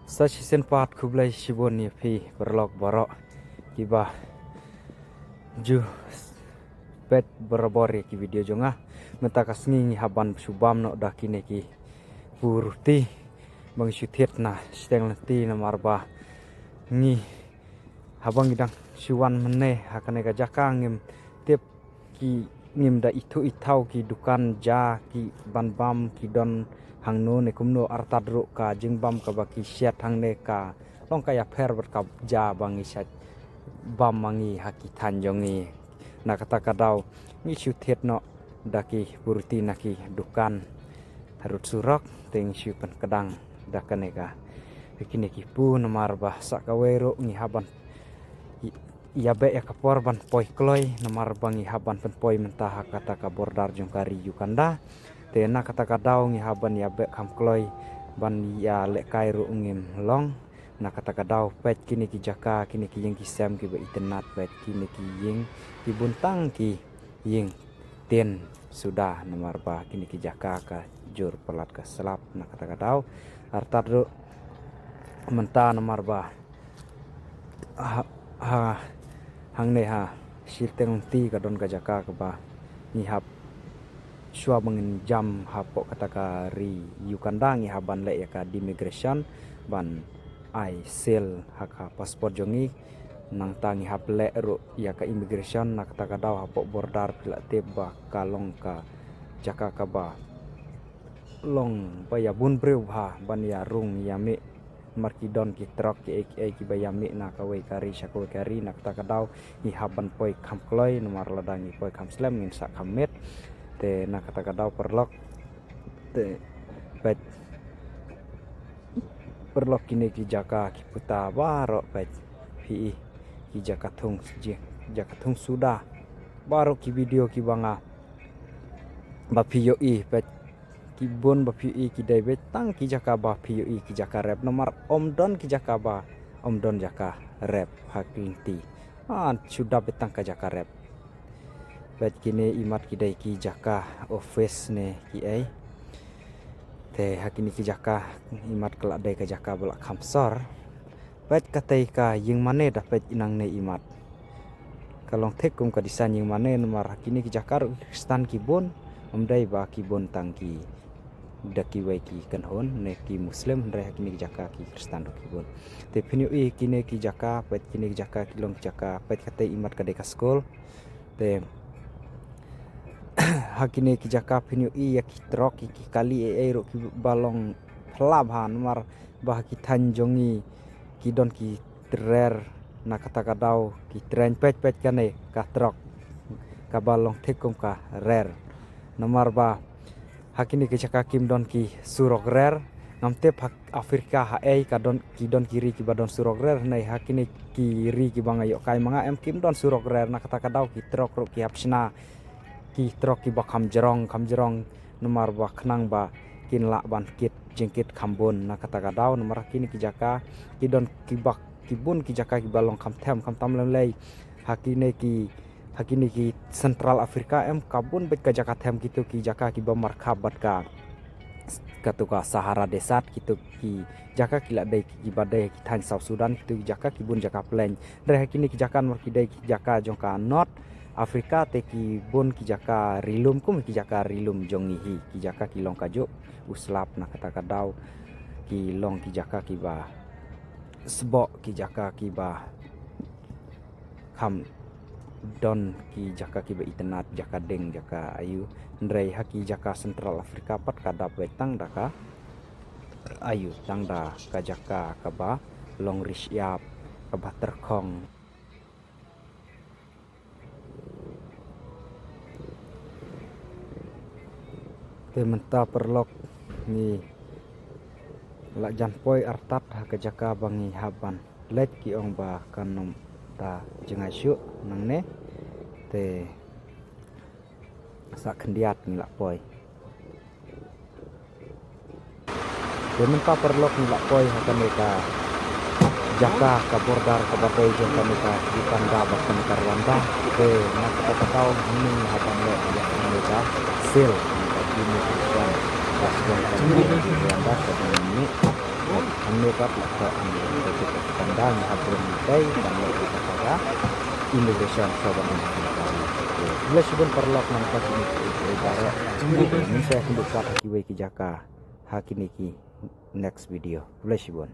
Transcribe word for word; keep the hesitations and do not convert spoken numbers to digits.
Sa shisien pat khublei shibun ïa phi paralok baroh kiba ju peit barabor ïa ki video jong nga. Mynta ka sngi ngi hap ban shu bam noh da kine ki puruti ba ngi shu thied na shiteng lynti namar ba ngi haba ngi dang shu wan mynne ha kane ka jaka ngim tip ki ngim da ithuh ithaw ki dukan ja ki ban bam ki don hangno ne kumno artat ruh ka jingbam kaba ki shet hangne ka long ka ïapher bad ka ja ba ngi shet bam ma ngi ha ki thaiñ jong ngi. Na kata ka daw ngi shu thied noh da ki puruti na ki dukan harud surok te ngi shu pynkdang da kane ka kine ki pu namar ba sa kawei ruh ngi hap ban ï- ïabeh ïa ka por ban poi kloi namar ba ngi hap ban pynpoi mynta ha kata ka border jong ka ri Uganda. Te na kata ka daw ngi hap ban ïabeh kham kloi ban ïalehkai ruh ngim long. Na kata ka daw peit kine ki jaka kine ki ïing ki sem kiba itynnat peit kine ki ïing ki bun tang ki ïing tin suda namar ba kine ki jaka ka jur palat ka slap na kata ka daw. Artat ruh mynta namar ba ha, ha hangne ha shiteng lynti ka don ka jaka kaba ngi hap shuwa ba ngin jam hapoh kata ka ri Uganda ngi hap ban leh ïa ka demigration ban ai seal ha ka passport jong ngi. Nangta ngi hap leh ruh ïa ka immigration na kata ka daw hapoh border phi la tip ba ka long ka jaka kaba long ba ïa bun briew bha ban ïa rung ïa mih. Mar ki don ki trok ki ei ki ei kiba ïa mih na kawei ka ri sha kawei ka ri na kata ka daw ngi hap ban poi kham kloi namar lada ngi poi kham slem ngin sa kham miet. Te na kata ka daw paralok te peit paralok kine ki jaka ki puta baroh peit phi i ki jaka thung ji jaka thung suda baroh ki video kiba nga ba phi ïohi peit ki bun ba phi ïohi ki dei beit tang ki jaka ba phi ïohi ki jaka rep namar ym don ki jaka ba ym don jaka rep ha ki lynti. Ah, shu dap beit tang ka jaka rep. Peit kine imat ki dei ki jaka office ne ki ei. Te ha kine ki jaka imat ka la dei ka jaka ba la kham sor. Peit katei ka ïing mane da peit inang ne imat. Ka long thik kum ka design ïing mane namar ha kine ki jaka ruh ki Khristan ki bun, ym dei ba ki bun tang ki da kiwei ki kynhun ne ki Muslim hynrei ha kine ki jaka ki Khristan ruh ki bun. Te phin ïohi kine ki jaka peit kine ki jaka ki long ki jaka peit katei imat ka dei ka skul. Te ha kine ki jaka phin ïohi ïa ki trok ïa ki kali ei ei ruh kiba long phylla bha namar ba ha ki thaiñ jong ngi ki don ki rer na kata ka daw ki tren peit peit kane ka trok kaba long thik kum ka rer. Namar ba ha kine ki jaka kim don ki surok rer ngam tip ha Afrika ha ei ka don ki don ki ri kiba don surok rer ne ha kine ki ri kiba nga ïoh kai ma nga em kim don surok rer na kata ka daw ki trok ruh ki hap shna ki trok kiba kham jrong kham jrong namar ba khnang ba kin lah ban kit jingkit kham bun na kata ka daw namar ha kine ki jaka ki don kiba ki bun ki jaka kiba long kham them kham tam lem lei ha kine ki ha kine ki Central Africa em ka bun beit ka jaka them kito ki jaka kiba markhap bad ka katu ka Sahara Desert kito ki jaka ki la dei kiba dei ki thaiñ South Sudan kito ki jaka ki bun jaka plain. Hynrei ha kine ki jaka namar ki dei ki jaka jong ka North Africa te ki bun ki jaka ri lum kum ki jaka ri lum jong ngi hi ki jaka ki long kajuh u slap na kata ka daw ki long ki jaka kiba sboh ki jaka kiba kham don ki jaka kiba itynnat jaka ding jaka ayu. Hynrei ha ki jaka Central Africa pat ka dap beit tang da ka ayu tang da ka jaka kaba long ri shyiap kaba tyrkhong. Te mynta paralok ngi la jan poi artat ha ka jaka ba ngi hap ban leit ki ong ba kan ym da jngai shuh nangne te sa khyndiat ngi la poi. Te mynta paralok ngi la poi ha kane ka jaka ka border kaba dei jong kane ka Uganda bad kane ka Rwanda. Te na kata ka daw mynne ngi hap ban leh ïa kane ka seal kane ka demarcation ba sdang kane ka Uganda ka dei mynne. Hangne pat la thoh hangne ka jaka ka kandang ha Brum Tei ban leh ïa ka jaka immigration sa ban ïa ka. Khublei shibun paralok nangta kine ki ki baroh. Ngin sa ïakynduh pat ha kiwei ki jaka ha kine ki next video. Khublei shibun.